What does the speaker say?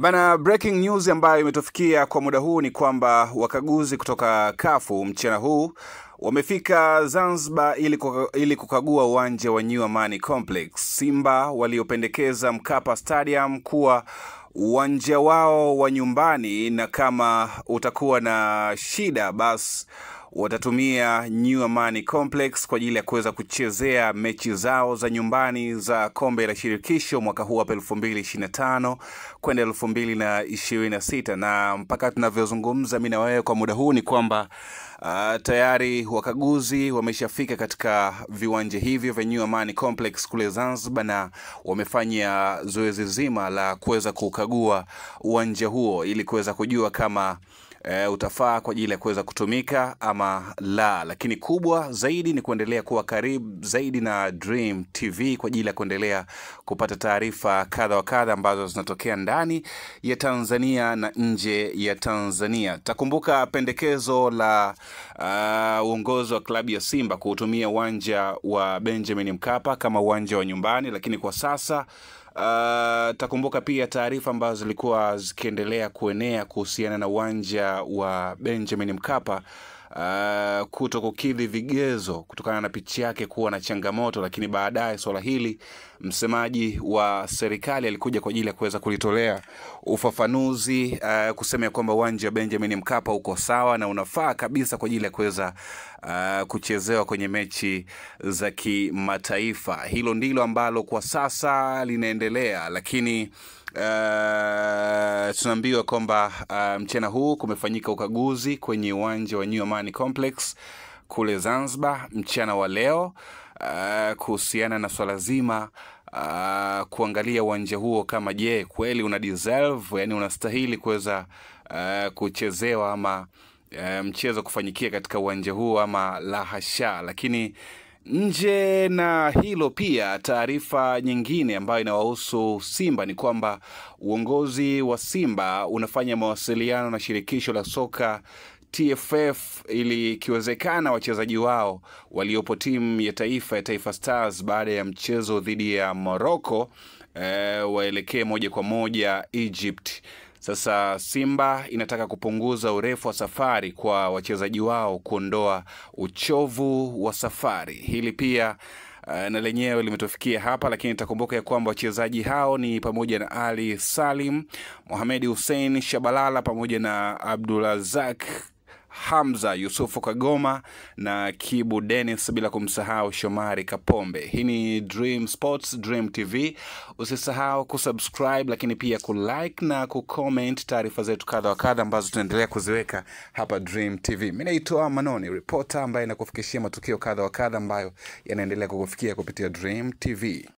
Bana, breaking news ambayo imetufikia kwa muda huu ni kwamba wakaguzi kutoka CAF mchana huu wamefika Zanzibar ili kukagua uwanja wa New Amani Complex. Simba waliopendekeza Mkapa Stadium kuwa uwanja wao wa nyumbani, na kama utakuwa na shida basi watatumia New Amani Complex kwa ajili ya kuweza kuchezea mechi zao za nyumbani za kombe la shirikisho mwaka huu hapa 2025 kwenda 2026. Na mpaka tunavyozungumza mimi na wewe kwa muda huu ni kwamba tayari wakaguzi wameshafika katika viwanja hivyo vya New Amani Complex kule Zanzibar, na wamefanya zoezi zima la kuweza kukagua uwanja huo ili kuweza kujua kama utafaa kwa ajili ya kuweza kutumika ama la. Lakini kubwa zaidi ni kuendelea kuwa karibu zaidi na Dream TV kwa ajili ya kuendelea kupata taarifa kadha wa kadha ambazo zinatokea ndani ya Tanzania na nje ya Tanzania. Takumbuka pendekezo la uongozi wa klabu ya Simba kuutumia uwanja wa Benjamin Mkapa kama uwanja wa nyumbani, lakini kwa sasa takumbuka pia taarifa ambazo zilikuwa zikiendelea kuenea kuhusiana na uwanja wa Benjamin Mkapa kutokukidhi vigezo kutokana na pichi yake kuwa na changamoto. Lakini baadaye swala hili msemaji wa serikali alikuja kwa ajili ya kuweza kulitolea ufafanuzi, kusema kwamba uwanja wa Benjamin Mkapa uko sawa na unafaa kabisa kwa ajili ya kuweza kuchezewa kwenye mechi za kimataifa. Hilo ndilo ambalo kwa sasa linaendelea, lakini tunaambiwa kwamba mchana huu kumefanyika ukaguzi kwenye uwanja wa New Amani Complex kule Zanzibar mchana wa leo, kuhusiana na swala zima kuangalia uwanja huo kama je kweli una deserve, yani unastahili kuweza kuchezewa ama mchezo kufanyikia katika uwanja huo ama la hasha. Lakini nje na hilo pia taarifa nyingine ambayo inawahusu Simba ni kwamba uongozi wa Simba unafanya mawasiliano na shirikisho la soka TFF ili ikiwezekana wachezaji wao waliopo timu ya taifa ya Taifa Stars baada ya mchezo dhidi ya Morocco waelekee moja kwa moja Egypt. Sasa Simba inataka kupunguza urefu wa safari kwa wachezaji wao, kuondoa uchovu wa safari. Hili pia na lenyewe limetufikia hapa, lakini nitakumbuka ya kwamba wachezaji hao ni pamoja na Ali Salim, Mohamed Hussein Shabalala pamoja na Abdulrazak Hamza, Yusufu Kagoma na Kibu Dennis, bila kumsahau Shomari Kapombe. Hii ni Dream Sports, Dream TV. Usisahau kusubscribe, lakini pia kulike na kucomment taarifa zetu kadha wa kadha ambazo tunaendelea kuziweka hapa Dream TV. Mimi naitwa Manoni, reporter ambaye nakufikishia matukio kadha wa kadha ambayo yanaendelea kukufikia kupitia Dream TV.